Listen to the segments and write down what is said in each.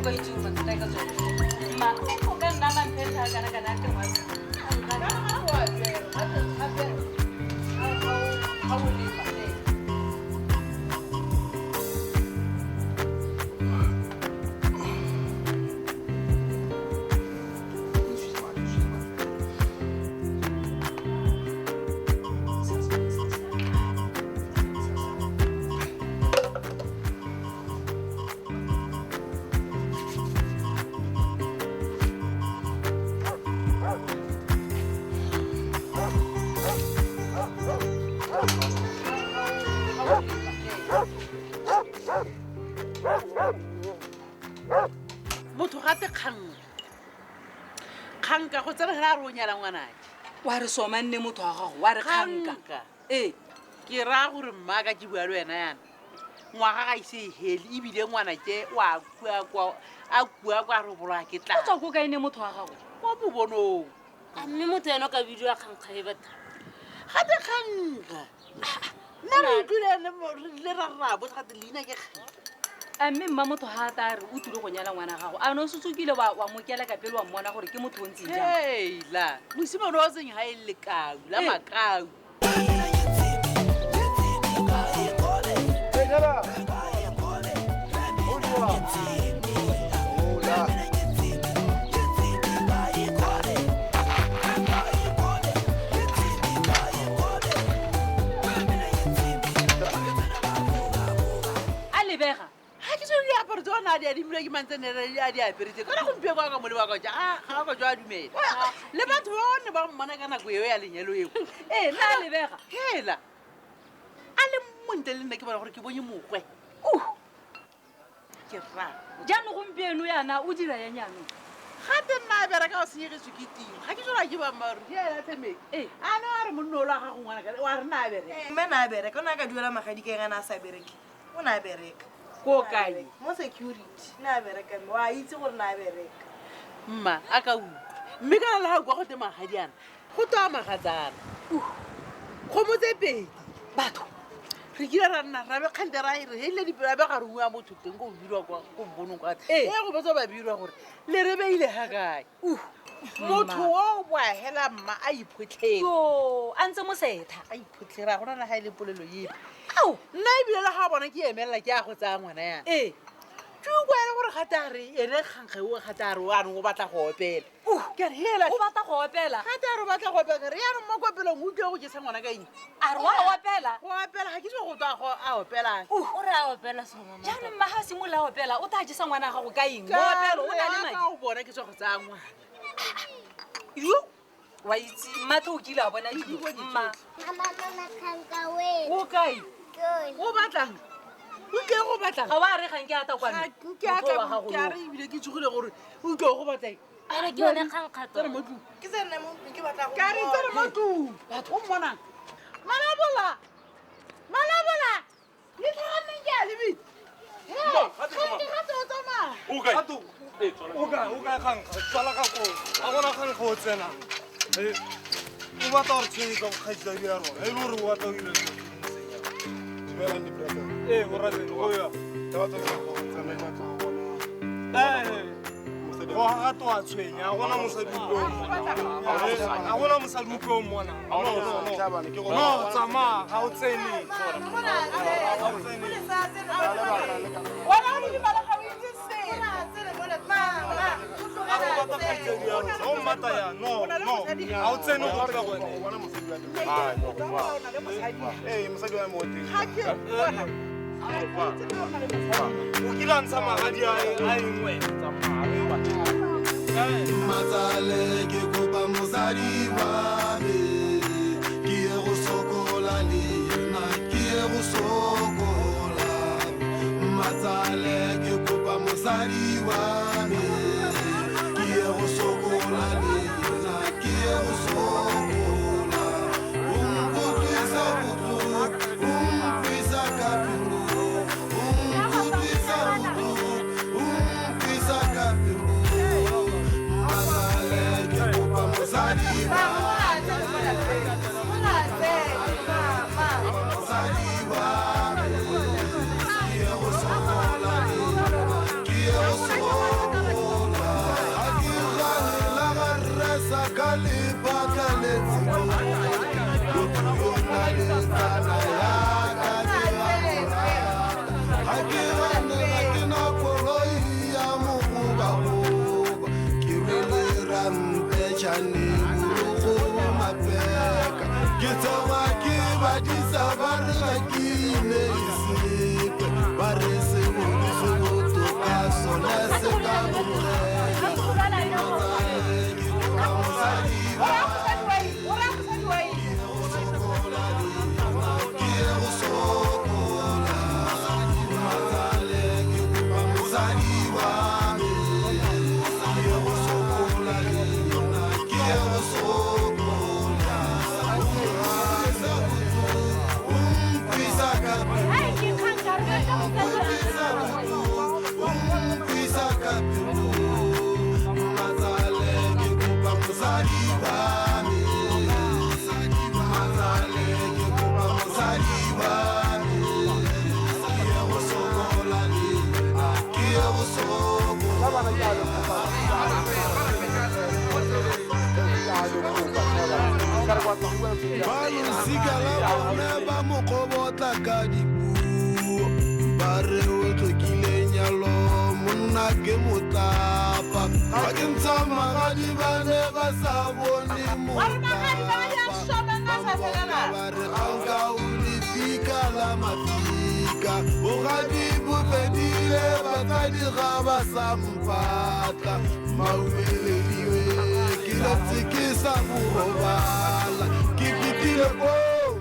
ka itse gore mathata ka tsone mma o ka nna mamphetha a kana kana a teng wa Motho gate kgang kganka go tsena gela a re o nyala ngwanake. Wa re soma nne motho wa gago wa re kganka. Kganka. Ee. Ke raya gore mmaka ke bua le wena yana ngwaga ga ise e hele ebile ngwanake o a kua kwa a kua kwa re bolwa ke O tswa tla ko kae ne motho wa gago? Ko bobonong. A mme motho ena o ka bidiwa kgankga e batho? Gate kganka nna re utlwile re ile ra ra botsa gate leina ke kganka. A mme mma motho ga a ta re o tlile go nyala ngwana gago a ne o setse o kile wa mo kela ka pele wa mmona gore ke motho o ntseng jang? Heila mosimane wa seng ga e lekau la Ee. makau. A lebega Ga ke tsone diaparo tse ona a di adimilwe ke mantsene a di aperetse kana gompieno ka mo le wa ka ja ga ka jwa a dumela le batho ba ne ba mmona ka nako eo ya lenyalo eo. Ee, nna a lebega. Hela a le montle le nna ke bona gore ke bonye mokgwe ke ra. Jaanong gompieno yana o dira yang jaanong? Gate nna a bereka o senyegetswe ke tiro ga ke tsona ke bammaaruri ke ela tshemedi. Ee. A ne a re monna o la gago ngwana ka wa re na a bereka. Mme na a bereka, o ne a ka duela magadi ka eng a ne a sa bereke? O ne a bereka. Ko kae? Mo security. Ne a bereka mme wa itse gore ne a bereka. Mma a ka utlwa mme kana le ga kwa go te magadiana go twa magatsana kgomo tse pedi Batho re kile ra nna ra be kgante ra e re heile dipelo be ga re bua motho teng ko birwa kwa ko bonong kwa. Ee. E go botsa ba birwa gore le re beile ga kae motho o boa hela mma a iphotlhere. Yo a ntse mosetha. A iphotlhere a gona le ga e le polelo epe. Ao. Nna ebile le ga bona ke emelela ke a go tsaya ngwana yana. Ee. Ke utlwa e le gore gate a re ene kgankga eo gate a re o anong o batla go opela. Ke re hela. O batla go opela? Gate a re o batla go opela, ke re yaanong mo kopelong o utlwe go jesa ngwana ka eng? A re wa opela? Go opela ga ke itse go tswa go a opelang. O re a opela soma motho. Jaanong mma ga a simolola a opela o tla jesa ngwana gago ka eng? Mo opelo o na le madi. Ka o bona ke tswa go tsaya ngwana. Yo wa itse mmatho o kile a bona Ke dilo. di bone Mma. tsotlhe. Mama, mama, kganka wena. O kae? Ke O batlang? O tlile go batlang? Ga wa re gang ke ata kwano. Ga ke a Motho tla wa gago ke a yo. re ebile ke tsogile gore o tlile go batla eng? Ene ke yone kgankga Tsena tota. mo tlung. Ke tsene mo ntlong ke batla go Ka re tsena mo tlung. O mmonang? Malabola. Malabola. Le tlhaganeng ke a lebitse. Hey, kganke gape o tsamaya. O kae? Gato, o kae, o kae kgankga? Tswala ka koo. Ga gona kgankga o tsenang. O batla gore tshwenyetsa go kgaitsadi ya rona. E le gore o batla go ira dilo tse di ntseng jang. Dumelang di-brother. Ee, o rateng, go ya. Ke batla go tsena, ke batla go bona. Eh, Mosadi go gato wa tshwenya, ga gona mosadi ope o mmonang. Ga gona mosadi ope o mmonang. No, no, no. Tlhabane, ke go No, tsamaya, ga o tsene. Ga o tsene. Wena o didimala ga o itse selo. A re o batla kgaitsadi ya rona. O mmata yang? No, no. Ga o tsene go tla go ene. Bona mosadi wa teng. Ah, no. O na le mosadi. Ee, mosadi wa me o teng. Ga ke bona. Ga ke itse le o na le mosadi. O kile a ntsha magadi a eng wena? Eh. Matsale ke kopa mosadi wa me ke ye go sokola le yena ke ye go sokola Matsale ke kopa mosadi wa me ke ye go sokola le yena ke ye go sokola O nkutlwisa bohloko, o nkwisa ka pelo, o nkutlwisa bohloko, o nkwisa ka pelo. Matsale ke kopa mosadi wa me. la ka le phatlaletse motho yo na le tsala ya ka ke a mo rata ga ke gane ga ke na koloi ya mogobagoba ke rwele rampetšhane borogo mapeka ke tsewa ke badisa ba re ga ke ine sepe ba re sebodu se botoka sone se ka bogela Ba losika la bone ba mo kgobotla ka dipuo ba re o tlhokile nyalo monna ke motlapa ga ke ntsha magadi ba ne ba sa bone motlapa ba re kganka o lefika la mafika bogadi bo fedile batsadi ga ba sa mpatla maumelediwe ke letse ke sa borobala ke fetile ko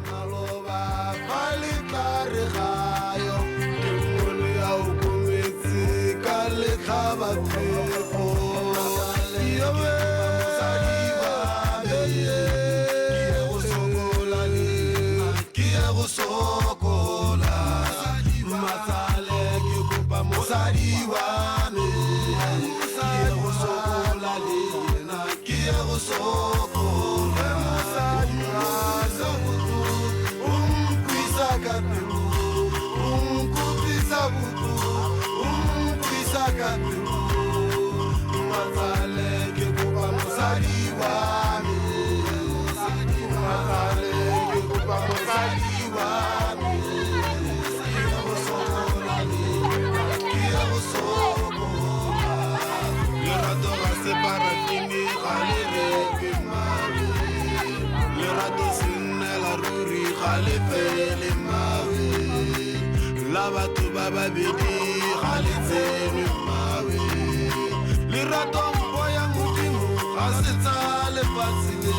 maloba fa le tla re gayo ke mone a o kometse ka letlhabaphefo ke ye go sokola matsale ke kopa mosadi wa me ke ye go sokola le yena ke ye go sokola o nkwisa ka pelo o nkutlwisa botlhoko o nkwisa ka pelo matsale ke kopa mosadi wa me matsale ke kopa mosadi wa me ke ye go sokola le yena ke ye go sokola lerato ga se parafini ga le rekwe mawe lerato se nnela ruri ga le fele mawe la batho ba babedi ga le tsenwe mawe lerato mpo ya modimo ga se tsa lefatshe le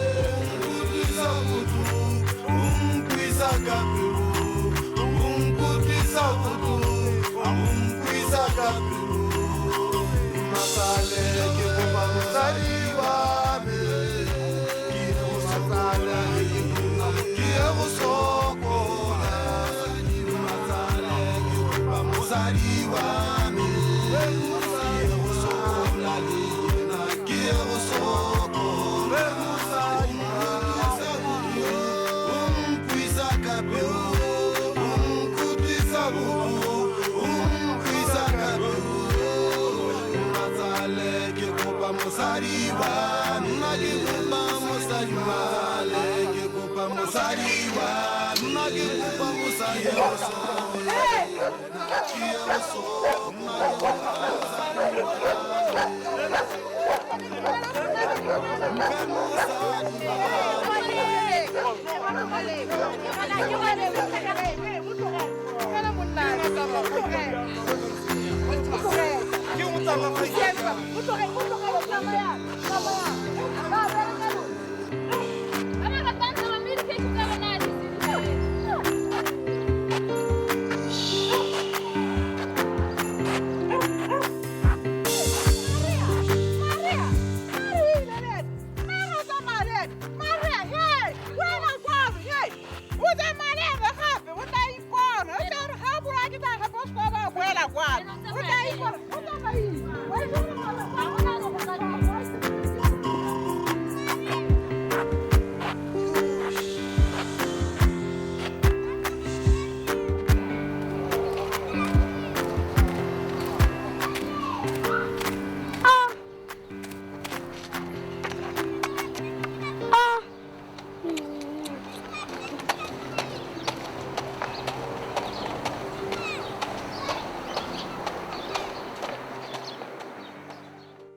nkutlwisa botlhoko o nkwisa ka pelo o nkutlwisa botlhoko o nkwisa ka pelo matsale ke kopa mosadi wa me ke ye go sokola ke ye go sokola matsale ke kopa mosadi wa me ke ye go sokola le yena ke ye go sokola o nkwisa ka pelo o nkutlwisa botlhoko o nkwisa ka pelo matsale ke kopa mosadi wa nna ke kopa mosadi wa le ke kopa mosadi wa nna ke kopa mosadi wa ke ye go Maria, hey,